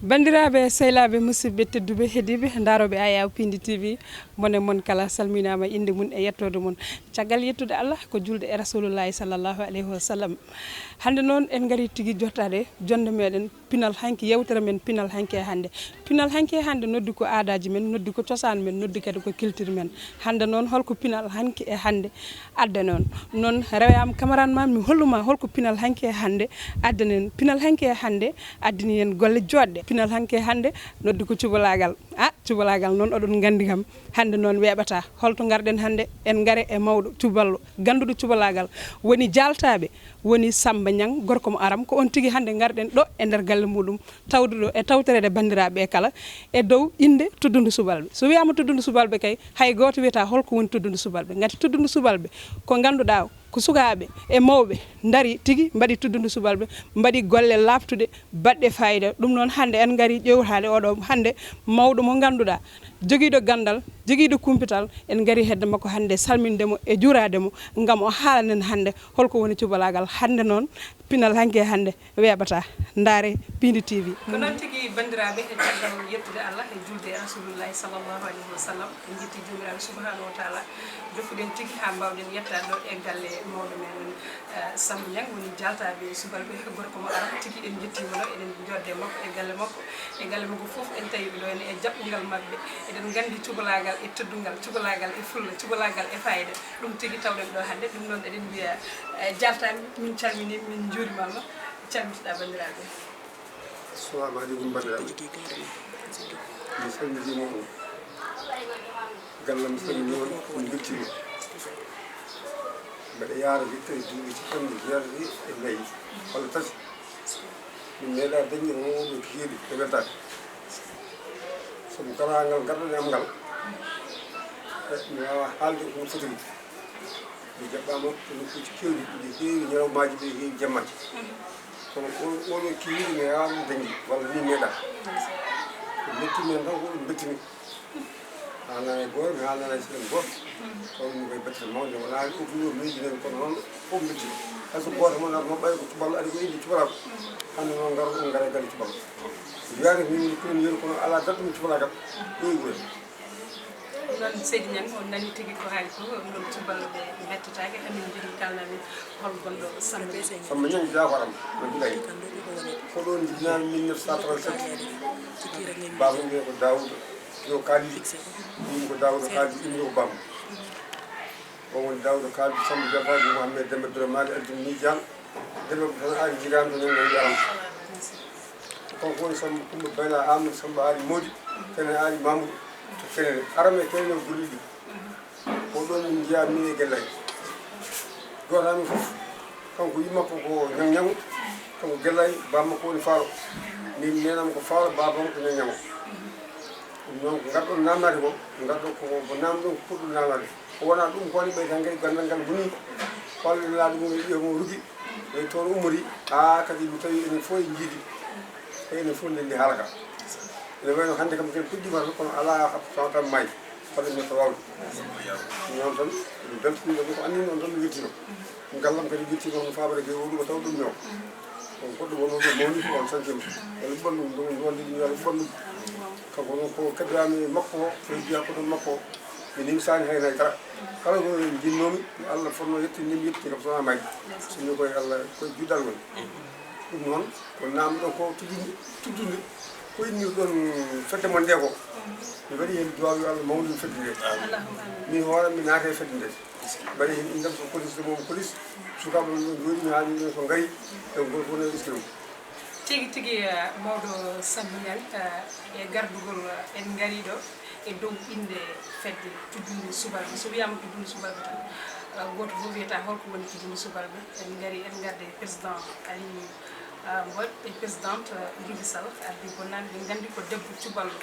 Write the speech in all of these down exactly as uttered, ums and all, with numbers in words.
Banndiraaɓe, sehlaaɓe, musidɓe tedduɓe, heɗiiɓe, ndaarooɓe Aya Pindi T V, mone mon kala salminaama, innde mum e yettoode mum. Caggal yettude Allah, ko juulde e Rasulullaahi sallallaahu aleyhi wa sallam. Hannde noon, en ngarii tigi jottaade jonnde meeɗen pinal hanki, yeewtere men pinal hanki e hannde. Pinal hanki e hannde noddi ko aadaaji men, noddi ko cosaan men, noddi kadi ko culture men. Hannde noon, holko pinal hanki e hannde adda noon? Noon, rewayaama caméraman, mi hollu ma holko pinal hanki e hannde adda noon. Pinal hanki e hannde addani en golle joɗɗe. Pinal hanki e hannde noddi ko cubalaagal. Ah, cubalaagal noon, oɗon nganndi kam, hannde noon weeɓata. Holto ngarɗen hannde? En ngare e mawɗo cuballo, gannduɗo cubalaagal. Woni jaaltaaɓe, woni Samba Niang, gorko mo Aram. Ko on tigi hannde ngarɗen ɗo e nder galle muɗum, tawduɗo e tawtoreede banndiraaɓe kala e dow innde Tuddundu Subalɓe. So wiyaama Tuddundu Subalɓe kay, hay gooto wiyata holko woni Tuddundu Subalɓe. Ngati Tuddundu Subalɓe ko ngannduɗaa ko sukaaɓe e mawɓe ndari tigi, mbaɗi Tuddundu Subalɓe, mbaɗi golle laaɓtuɗe, baɗɗe faayiida. Ɗum noon, hannde en ngarii ƴeewtaade oɗo hannde mawɗo mo ngannduɗaa, jogiiɗo ganndal, jogiiɗo kumpital. En ngarii hedde makko hannde, salminde mo e juuraade mo, ngam o haalana en hannde holko woni cubalaagal. Hannde noon, pinal hanki e hannde weeɓata. Ndaare Pindi T V. Ko noon tigi, banndiraaɓe, e caggal yettude Allah e juulde e Rasulullaahi sallallaahu aleyhi wa sallam, en njetti Joomiraaɗo subhaanahu wa taala, jokkuɗen tigi haa mbaawɗen yettaade ɗo e galle mawɗo men, eh, Samba Niang, woni jaaltaaɓe subalɓe, gorko mo Aram. Tigi, en njettiima ɗo, eɗen njooɗde e makko e galle makko, e galle makko fof, en tawi ɓe ɗo henne e jaɓɓungal maɓɓe. Eɗen nganndi cubalaagal e teddungal, cubalaagal e fulla, cubalaagal e faayiida. Ɗum tigi tawɗen ɗo hannde. Ɗum noon, eɗen mbiya, eh, jaaltaaɓe, min calminii, min njuuriima ma, calmitoɗaa banndiraaɓe. Assalamu aleykum, banndiraaɓe. Mi salmitiima on. Gallam salmini on, on mbeltiima. Mbeɗa yaara hikka e duuɓi capanɗe jeetati e nayi walla tati. Min meeɗaa dañde ko mawɓe keedi e weltaade. Sabu garaangal ngarɗen am ngal, e, mi waawaa haalde ko fotiri. Mi jaɓɓaama e nokkuuji keewɗi, ɗi heewi ñalawmaaji, ɗi heewi jammaaji. Kono o, oɗo kihiiɗo mi waawaa ɗum dañde, walla ni meeɗaa. Ko metti men tan, ko ɗum metti mi. Haalana e gooto, mi haalana e seren gooto. Kono ɗum koye battere mawde, wonaa ɗo ɗum ɗo miijo men, kono noon fof metti. Hay so gooto mon arno ɓay ko cuballo ari ko inde cuballo. Hannde noon ngaro ɗum, ngara e galle cuballo. Wiyaade mi woni premier, kono alaa daɗɗo mi cubalaagal. Ɗo e wuro. Noon, Seydi Ñaŋ, on nani tigi ko haali ko, on noon cuballo ɓe mettataake, hamin njiɗi kalna min hol gonɗo Samba Ñaŋ. Samba Ñaŋ, jaafaram, no Bilaye. Ko ɗoon jibinaami mille neuf cent trente-sept. Baaba mum ko Daawuda Yo Kaalidi, ɗum ko Daawuda Kaalidi, ɗum ko Bamba. O woni Daawuda Kaalidi, Samba Jafaaji, Muhammed Demba Bira Maali, Aldin Miijaan. Demba ko tan ari jiraani to ñanngo wiyaram. Kanko woni Samba Kumba Bayla Amadou Samba Aali Moodi, Kene Aali Mamadou, to Kene. Aram e Kene o golliɗo. Ko ɗoon min njiyaa min e Gellay. Gooto amin fof, kanko yimma ko, ko Ñaŋ Ñaŋ, kanko Gellay, baaba makko woni Faalo. Min neenam ko Faalo, baaba am ko Ñaŋ Ñaŋ. Ɗum noon ko ngarɗon naamnaade ko, ngarɗon ko, ko naamɗon ko potɗum naamnaade. Ko wonaa ɗum ko woni ɓeyta ngari ganndal ngal woni, Faalo laaɗo mum e ɓiya mum rugi, e toon ummori, haa kadi mi tawi enen fof e njiidi, e enen fof ndenndi haala ka. Ene wayno hannde kam ken puɗɗiima tan, kono alaa tawata maayi. Fadde mi ko wawde. Noon tan, mi beltanii ɗum ko anndi noon tan mi weltino. Ngallam kadi weltino no faabare ke o ɗum taw ɗum no. On goɗɗo wonoo ɗo mawni ko on sanjum. Yo Allah ɓandu ɗum, ɗum wonde ɗum yo Allah ɓandu. Kanko noon ko keddami makko o, ko jeyaa ko ɗum makko o. Mi nimsaani hay nay dara. Kala ko jinnoomi, Allah fotnoo yettin nim yetti kam sona mayde. Sinno koye Allah, koye juɗal woni. Ɗum noon, ko naamɗo ko tuddunde, tuddunde, ko innirɗon fedde mon nde ko. Mi waɗi heen duwaaw yo Allah mawnin fedde nde. Min hoore mi naata e fedde nde. Mbaɗi heen indam ko police de mom police. Sukaaɓe mon ɗon jooɗi mi haali ɗon ko ngari. Ɗon goto fof no iskino. Tigi tigi, eh, mawɗo Samba Ñaŋ, eh, e gardugol, eh, en ngari ɗo e dow innde fedde Tuddundu Subalɓe. So wiyaama Tuddundu Subalɓe tan, eh, gooto fof wiyata holko woni Tuddundu Subalɓe. En ngari, en ngarde président Aliou, eh, Mbodj e présidente, eh, Ruby Sall, ardi bonnaani, ɓe nganndi ko debbo cuballo.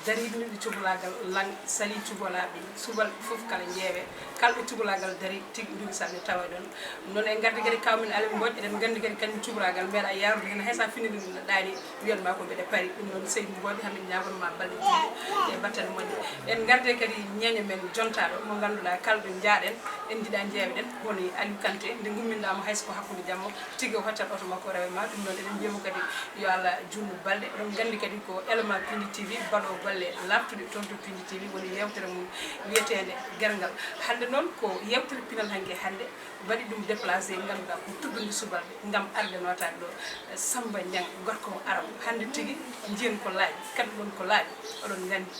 Dariiɗo cubalaagal lan salii cubalaaɓe, subalɓe fof kala njeewee, kala ɗo cubalaagal darii tigi, ndugi salde tawa ɗon. Ɗum noon, en ngardi kadi kaw men Aliou Mbodj, eɗen nganndi kadi kañum cubalaagal meeɗa yaarude heen, hay so a finii ɗum ɗaani, wiyat ma ko mbeɗa pari. Ɗum noon, Seydou Mbodj, hamin ñaagono ma balɗe juuɗe e battane moƴƴe. En ngarde kadi ñeeño men jontaaɗo, mo ngannduɗaa kala ɗo njaaɗen, en njiɗa njeewɗen, woni Aliou Kanté, nde ngumminɗaa mo hay so ko hakkunde jamma, tigi o hoccat oto makko o rewa ma. Ɗum noon, eɗen mbiya mo kadi yo Allah juutnu balɗe. Oɗon nganndi kadi ko élément Pindi T V, baɗo golle laaɓtuɗe toon to Pindi T V, woni yeewtere mum wiyeteende Gerngal. Hannde noon ko yeewtere pinal hanki e hannde, waɗi ɗum déplacé, ngannduɗaa ko tuddunde subalɓe, ngam arde nootaade ɗo. Samba Ñang, gorko mo Aram, hannde tigi njiyen ko laaɓi, kaɗuɗon ko laaɓi, oɗon nganndi.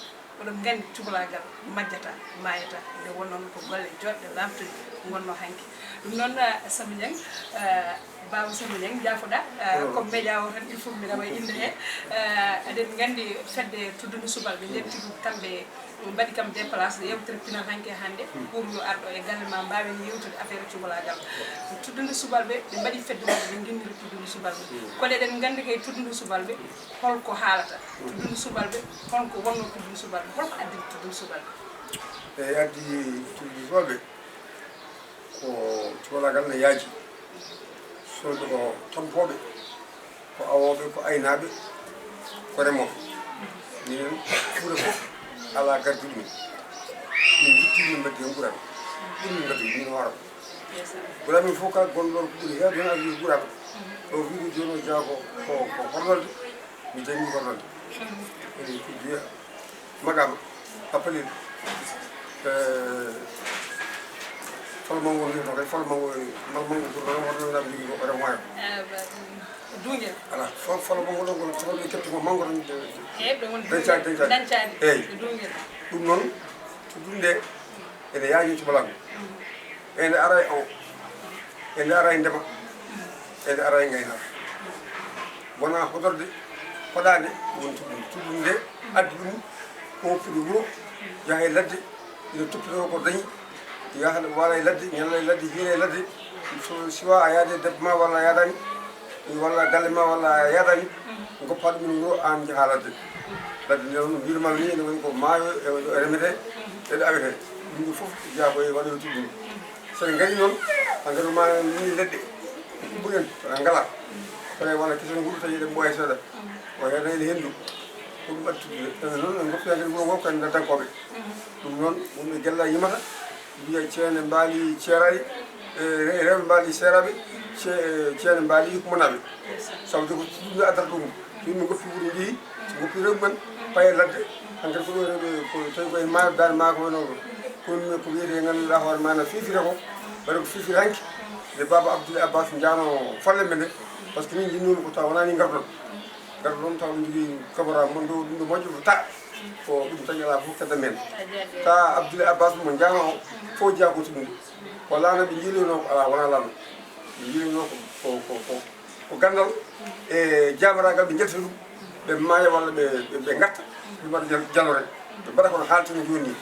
Oɗon nganndi cubalaagal majjata, maayata, nde wonnoon ko golle joɗɗe, laaɓtuɗe ngonno hanki. Ɗum noon, eh, Samba Ñang, eh, Baaba Samba Ñang, jaafoɗa, eh, ko média o tan, il faut mi rewa innde he. Eh, eɗen nganndi fedde tuddunde subalɓe nden tigi kamɓe mbaɗi kam déplacé, yeewtere pinal hanki e hannde, pour yo arɗo e galle ma, mbaawen yeewtude affaire cubalaagal. Tuddunde subalɓe, ɓe mbaɗi fedde maɓɓe, ɓe nginniri tuddunde subalɓe. Kono eɗen nganndi kay tuddunde subalɓe, holko haalata? Tuddunde subalɓe, holko wonno tuddunde subalɓe? Holko addi tuddunde subalɓe? Eyi, addi tuddunde subalɓe ko cubalaagal ne yaaji. Subalɓe ko tampooɓe, ko awooɓe, ko aynaaɓe, ko remooɓe. Minen, Fuuta fof alaa gardiiɗo men. Min njitti, min mbaddi heen Ɓuran. Ɗum min ngaddi, min hoore am. Ɓuran min fof kala gonɗo ɗoon ko ɓuri heewde heen, a wii Ɓuran. Ɗo wii ko jooni o jeyaa ko, ko, ko horlorde. Mi janngi horlorde. Eyi, ko jeyaa. Maqaama, appelé. Eh, falo manngo wiyetee kay, falo manngo, mal manngo ko ɗon, hoto nan jogii ko, hoto maayo. Eh, ba-, duungel. Ala, fal-, falo manngo ɗon, kono falo ɓe kepti ko manngo tan, de-, de-, Eyi, ɓe woni dencaade, dencaade. Dencaade. Eyi. Ko duungel. Ɗum noon, tuddunde ene yaaji cubalaagu. Ene ara e awo, ene ara e ndema, ene ara e ngaynaaka. Wonaa hodorde, hoɗaade, woni tuddunde. Tuddunde nde addi ɗum ko woppude wuro, yaha e ladde, ina toppitoo ko dañi, yaha waala e ladde, ñalla e ladde, hiira e ladde. So siwaa a yaade debbo ma walla a yaadaani, walla galle ma walla a yaadaani, ngoppa ɗum ene wuro, aan njaha ladde. Ladde nde noon, no mbiirmaa ni, ene woni ko maayo e, e remetee, e ɗo awetee. Ɗum ɗo fof jeyaa ko e waɗoore tuddunde. So en ngarii noon, a ngarii ma ni leɗɗe, ɓuren, a ngalaa. Tawi wona kesen nguru, tawi eɗen ɓooya seeɗa. O heɗa ene henndu. Ko ɗum addi tuddunde. Ene noon, en ngoppi hankadi wuro ngo ko en daddankooɓe. Ɗum noon, wonɓe Gella yimata, mbiya ceene mbaali ceeraaɗi, e, re-, rewɓe mbaali seeraaɓe, ce-, e, ceene mbaali humanaaɓe. Sabu de ko tuddunde addata ɗum. Min min ngoppi wuro njehi, ngoppi rewɓe men, paye ladde. Hankadi ko ɗo rewɓe, ko tawi ko en maayo daande maa ko wano, ko min ko wiyetee ngannduɗaa hoore maa na fiifira ko. Mbaɗa ko fiifira hanki. Nde Baaba Abdoul Abbas njaano fallembe nde. Parce que min njinnoomi ko tawa wonaa ni ngarduɗon. Ngarduɗon tawa ɗum jogii kamara mon ɗo, ɗum ɗo moƴƴo ko ta. Ko ɗum tawi alaa fof kedda men. Ta Abdoul Abbas mo njaano o, fof jeyaa ko tuddunde. Ko laana ɓe njiiloynoo ko alaa, wonaa laana. Ɓe njiiloynoo ko, ko, ko, ko, ko ganndal e jaamaraagal ɓe njaltata ɗum. Ɓe maaya walla ɓe, ɓe, ɓe ngatta, ɓe mbaɗa jal-, jaloore. Ɓe mbaɗa kono haaltino jooni ni.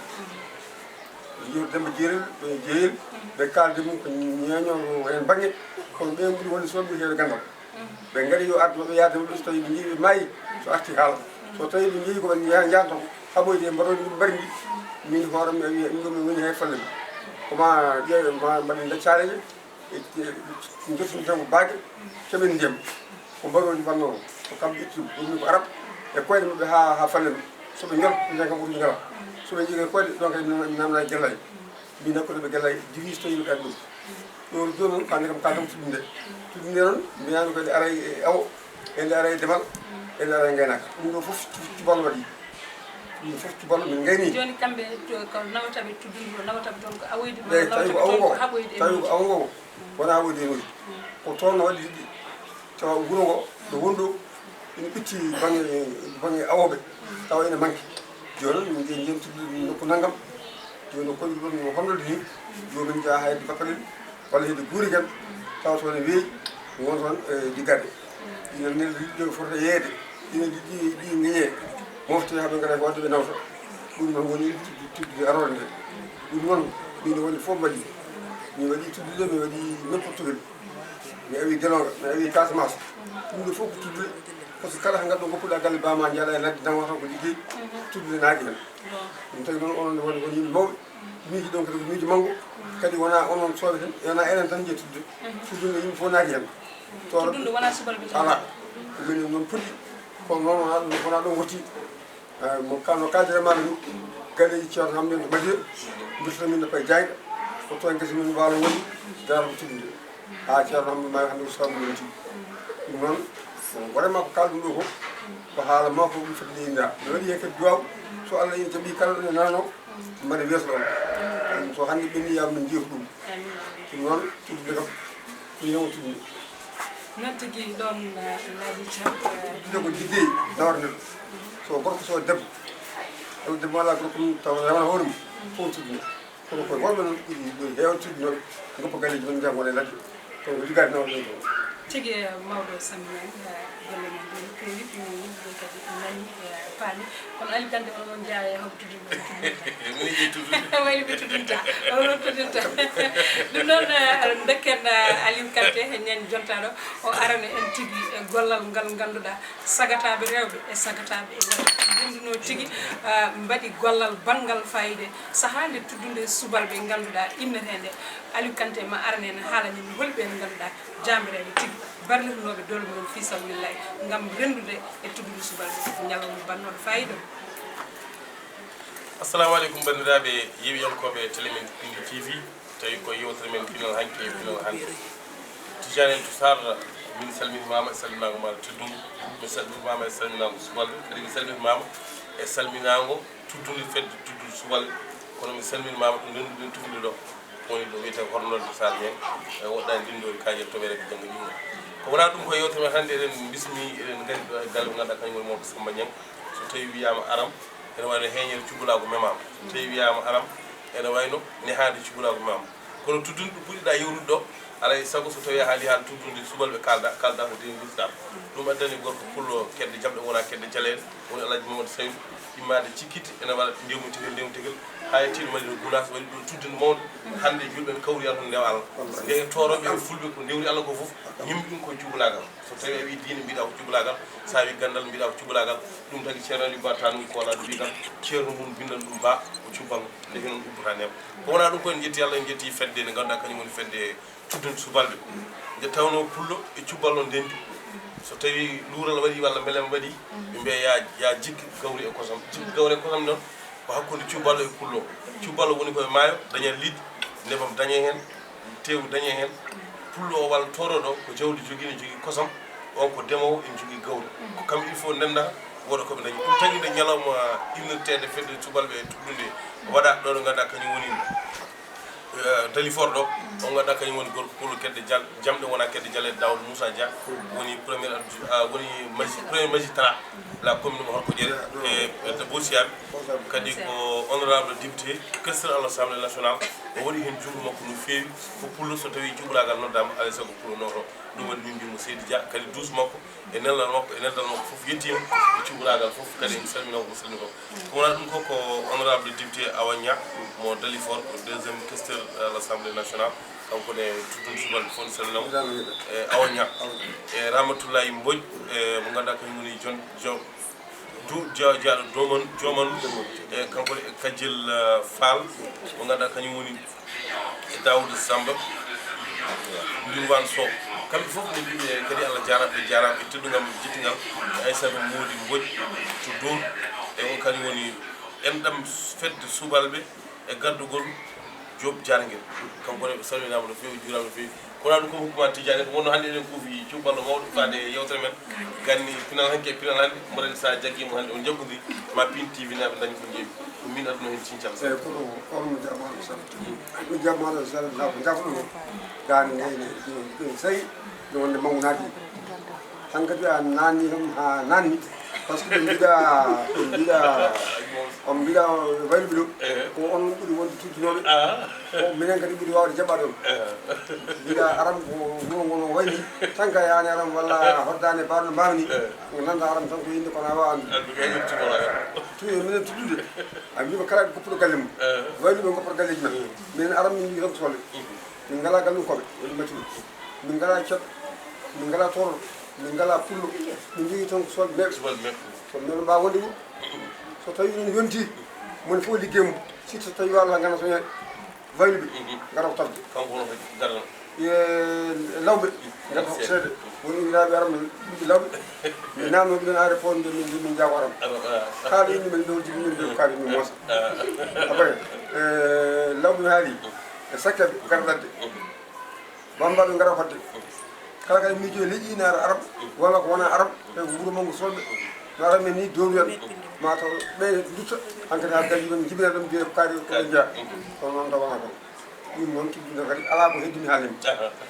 Yo Demba Jeerel, ɓe Jeeyel, ɓe kaalde mum ko ñeeño heen baŋnge, kono ɓe ɓuri wonde suwal ɓuri heewde ganndal. Ɓe ngari yo ardu maɓɓe yaade maɓɓe, so tawi ɓe njii ɓe maayi, so arti haala. So tawi ɓe njii ko ɓe njaha njaha toon, haɓoyde e mbaroodi ndi mbari ndi, min hoore am mi wiya ɗum ɗo mi woni hay falle mum. Ko ma ƴeewe, ma mbaɗen nde caareeje, e, e, jottini tan ko baage, keɓen ndiyam. Ko mbaroodi wannoo, ko kamɓe ƴetti ɗum, woni ko arab, e koyɗe maɓɓe haa, haa falle ɗum. So ɓe njol, nden kam ɓuri ngalaa. So ɓe njogii koyɗe, ɗon kadi namna, namna Gellay. Min hakkunde ɓe Gellay, diwi so tawi ɓe kadi ɗum. Ɗo jooni noon, hannde kam kaaltam tuddunde. Tuddunde noon, mbiyaano kadi aray e awo, ende aray e demal, ende aray e ngaynaaka. Ɗum ɗo fof cu-, cuballo waɗi. Ɗum fof cuballo min ngayni. Jooni kamɓe to, ko nawataɓe tuddunde ɗo, nawataɓe toon ko awoyde ma, eeyi, tawi ko awo ngo, tawi ko awo ngo, wonaa awoyde e nokku. Ko toon no waɗi liɗɗi. Tawa wuro ngo, ɗo woni ɗo, ina ɓitti baŋnge, baŋnge awooɓe, tawa ina manki. Jooni noon, min njehi, njehi tuddunde nokku nanngam. Jooni o koɗi ɗoon no honno ni, jooni min njaha hayde Bakalel, walla hedde Guurigal, tawa toon ne weeyi, won toon, e, diggade. Ina neldi liɗɗi fota yeeyde, ina liɗɗi, ɗi ngeyee, mofte haa ɓe ngara ko waɗde ɓe nawta. Ɗum noon woni tuddunde aroore nde. Ɗum noon, min woni fof mbaɗi. Mi waɗi tuddunde, mi waɗi noppottugel. Mi awi Gelonga, mi awi Casamance. Ɗum ɗo fof ko tuddunde. Kala ko ngadduɗon goppuɗaa galle baama, njaaɗaa e ladde, tan wata ko liggey. Tuddude naati heen. Ɗum tagi noon onon woni, woni yimɓe mawɓe. Miiji ɗon kadi ko miiji manngo. Kadi wonaa onon sooɓe tan, wonaa enen tan njeyi tuddude. Tuddude yimɓe fof naati heen. Toon Tuddude wonaa subalɓe tan. Alaa. Ko minen noon poti. Kono noon wonaa ɗum, wonaa ɗum woni. Eh, mo ka-, no kaaldiranmaami ni, galleeji Ceerno Hammet to Madina, mbirtata min no Pay Jaaynga, ko toon ngesa min waalo woni, darata ko tuddude. Haa Ceerno Hammet maaya hannde ko sabu min tigi. Ɗum noon, vraiment ko kaalɗum ɗo ko, ko haala mawka ɗum foti leydi ndaa. Mi waɗi heen kadi duwaaw, so Allah ina jaɓi kala ɗo nanoo, mbaɗa weeso ɗon. So hannde ɓenni yaa min njeefu ɗum. Ɗum noon, tuddude kam, ko yeewtidde. Noon tigi ɗoon, eh, laabi cam, eh, Ɗum ko liggey dawrnde ɗo. So gorko so debbo. Taw debbo alaa gorko mum, taw rewna hoore mum. Fof tuddude. Kono koye worɓe noon ɓuri, ɓuri heewde tuddinooɓe. Ngoppa galleeji mum, njaha ngona e ladde. Kono ko liggaade nawɗo ɗon ko. Tigi, eh, mawɗo Samba Ñaŋ, eh, golle mon ɗon peewi, ɗum yimɓe kadi nani, eh, paami. Kono Aliou Kanté, onon noon njeyaa e hoto tuddude. Moni ɓe tuddunta. Moni ɓe tuddunta. Onon tuddunta. Ɗum noon, eh, ndokken, eh, Aliou Kanté, ñande jontaaɗo, o arana en tigi, eh, gollal ngal ngannduɗaa sagataaɓe rewɓe e sagataaɓe e worɓe ndenndunoo tigi, eh, mbaɗi gollal banngal faayiida sahaa nde tuddunde subalɓe ngannduɗaa inneteende Aliou Kanté ma arane en haalana en hol ɓeen ngannduɗaa jaambireeɓe tigi, barlitinooɓe doole mum fii sabilillahi ngam renndude e tuddude subalɓe ñalawma bannooɗo faayiida. Assalamu aleykum, banndiraaɓe yeewiyankooɓe Télé Men Pindi T V. Tawi ko yewtere men pinal hanki e pinal hannde. Tijani en to Sarr, min salminimaama e salminaango maa teddungo. Mi salminimaama e salminaango subalɓe. Kadi mi salminimaama e salminaango tuddunde fedde tuddunde subalɓe. Kono mi salminimaama ɗo ndenduɗen tuddunde ɗo. Woni ɗo wiyetee Hornodde Sarr Ñaŋ. E woɗɗaani ndinndori kaaƴe toɓere ko janngo ñiwna. Ko wonaa ɗum ko yewtere men hannde, eɗen bismi, eɗen ngari ɗo e galle mo ngannduɗaa kañum woni Mawɗo Samba Ñaŋ. So tawi wiyaama aram, ene wayno heeñere cubalaagu memaama. So tawi wiyaama aram, ene wayno nehaande cubalaagu memaama. Kono tuddunde ɗo puɗɗiɗaa yewrude ɗo, alaa e sago so tawi a haali haala tuddunde subalɓe kaalda, kaalda ko ndeen luttata. Ɗum addani gorko pullo kedde jamɗe wona kedde jaleeɗe, woni Alhaji Mamadou Saydou, immaade cikkiti ene waɗa ndewmutegel, ndewmutegel, haa yettii ɗo Madina Gunaas, waɗi ɗo tuddunde mawnde. Hannde julɓe ene kawri alhude ndewa Allah. Nde toorooɓe e fulɓe ko ndewri Allah ko fof, ñimmi ɗum ko cubalaagal. So tawi a wii diine, mbiɗa ko cubalaagal, so a wii ganndal, mbiɗa ko cubalaagal. Ɗum tagi Ceerno Aliou Ba Tanum Koolaaɗo wii kam, ceerno mum binndana ɗum Ba, ko cubal, ndeke noon ubbata neema. Ko wonaa ɗum ko en njetti Allah, en njetti fedde nde ngannduɗaa kañum woni fedde tuddunde subalɓe. Nde tawnoo pullo e cuballo ndenndi. So tawi luural waɗii walla mbelema waɗii, ɓe mbiya ya, ya jikki gawri e kosam. Jikki gawri e kosam noon, ko hakkunde cuballo e pullo. Cuballo woni ko e maayo, daña liɗɗi, nebam daña heen, teewu daña heen. Pullo o walla toorooɗo o ko jawdi jogii, ne jogii kosam, on ko demoowo, ene jogii gawri. Ko kam il faut ndennda, wooda ko ɓe dañi. Ɗum tagi nde ñalawma innirteende fedde subalɓe e tuddunde waɗa ɗo, ɗo ngannduɗaa kañum woni, eh, Dalifort ɗo. O ngannduɗaa kañum woni gorko pullo kedde jal-, jamɗe wona kedde jaleeɗe, Daouda Moussa Dia, woni premier adju-, ah, woni magi-, premier magistrat la commune mo Horkoƴere e, e Bosiyaaɓe. Kadi ko honorable député, questeur à l'Assemblée nationale, o waɗi heen junngo makko no feewi. Ko pullo, so tawii cubalaagal noddaama, alaa e sago pullo nooto. Ɗum waɗi min mbiymi mo Seydi Dia, kadi duuso makko, e nelal makko, e neldal makko fof yettiima, e cubalaagal fof, kadi en calminii mo, salmini mo. Ko wonaa ɗum ko, ko honorable député Awa Niang mo Dalifort, ko deuxième questeur à l'Assemblée nationale, kanko ne tuddunde subalɓe fof, salmini mo. E Awa Niang. E Ramatoulaye Mbodj, e mo ngannduɗaa kañum woni jon-, jon-, du-, ja-, jaaɗo Doman, Joman, e kanko ne e Kajel, eh, Fall, mo ngannduɗaa kañum woni e Daouda Samba, Ndurwaan Sow. Kamɓe fof ɓe mbiɓe kadi Allah jaaraama, ɓe jaaraama e teddungal, jettungol. E Aissata Mody Mbodj to Doon, e on kañum woni enɗam fedde subalɓe e gardugol Diop Jarngel. Kanko ne o salminaama no feewi, o juuraama no feewi. Kono ɗum ko hukuma Tidiane, ko wonno hannde eɗen kuufi cuballo mawɗo faade e yewtere men. Ganni pinal hanki e pinal hannde, mboɗo anndi so a jaggii mo hannde, on njaggodiri, ma Pin T V naaɓe ndaña ko njeeɓi. Ko min adduno heen ciñcal. Eeyi, ko ɗum, ko ɗum jaamaano sal. Ɗum jaamaano sal, na ko jaafo ɗum. Gaan ne, ne, ne, ne, sey, ɗum wonde mawnaaki. Tan kadi a naanni tan haa naanni. Par ce que ɓe mbiɗa, ɓe mbiɗa, on mbiɗa wayluɓe ɗum. Eeyi. Ko on ɓuri wonde tuttunooɓe. Ah. Ko minen kadi ɓuri waawde jaɓaade on. Eeyi. Mbiɗa aram ko wuro ngo no wayni. Tan ka yaani aram walla hoddaani baarno mbaawni. Eeyi. Nannda aram tan ko yimɓe kono a waawani. Addu ko yimɓe cubalaagal. Tuyo minen tuddude. A mbiima kala ko goppuɗo galle mum. Eh. Wayluɓe goppata galleeji men. Mm. Minen aram min njogii tan ko soble. Mm. Min ngalaa gallunkooɓe, woni machine. Min ngalaa codɗo. Min ngalaa toorooɗo. Min ngalaa pullo, min njogii tan ko subalɓe meeɓe. Subalɓe meeɓe. Kono noon mbaawa wonde ɗum. So tawii noon yontii, moni fof liggey mum. Surtout so tawii walla ngana soñaade wayluɓe, ngara ko tagde. Kanko woni ko darano. E lawɓe, ngara ko seede. Woni inndiraaɓe aram, ɓiɓɓe lawɓe. Ɓe naamno ɗumen aare poonde min, min njaago aram. Kala yimɓe men ɗo jibini min ɓe kaali min moosa. Après, e lawɓe mi haali, e sakkeɓe, ngara ɗadde. Bambaɓe ngara fodde. Kala kala miijo e leƴƴi ina ara arab, walla ko wona arab, tawi ko wuro mango solɓe. No ara men ni dowdu en. Ma taw ɓe dutta, hankadi ha galli men jibina ɗum mbiye ko kaari ko ɓe jeeya. Kono noon tawana ko. Ɗum noon kiɗɗino kadi ala ko heddini haalimi.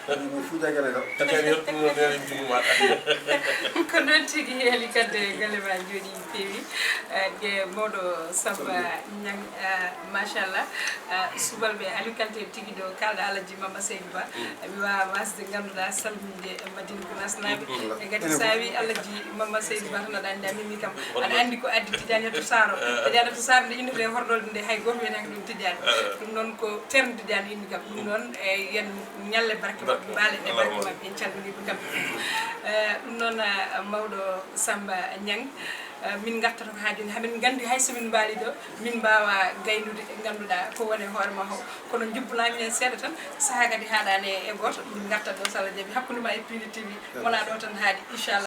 Kadi mi fuuja gene ɗo. Kadi ari yottuno nene jumma. Ko noon tigi heeli kadi galle ma jooɗi peewi. Eh, ge mawɗo Samba Ñang, eh, machallah. Eh, subalɓe Aliou Kanté tigi ɗo kalɗo Alaji Mamba Seydou Ba. Mi wawa wasde ganduɗa salminde Madina Gounass naaɓe. E gati sa wi Alaji Mamba Seydou Ba tan aɗa andi a mimi kam. Aɗa andi ko addi Tidiane to Saro. Tidiane to Saro nde innete horɗolde nde hay goto wiyata ko ɗum Tidiane. Ɗum noon ko terme Tidiane inni kam. Ɗum noon e yen ñalle barke mabɓe, mbaale ɗe barke mabɓe, en calminiɓe kamɓe fof. Eh, ɗum noon, eh, mawɗo Samba Ñang, eh, min gartata ko ha joni, hamin gandi hay so min mbaali ɗo, min mbawa gaynude, ganduɗa ko woni hoore ma ho. Kono jubbula minen seeɗa tan, saaha kadi haɗani e goto, min gartat ɗo so Allah jaaɓi, hakkude ma e Pili T V, wona ɗo tan haaɗi, inchallah.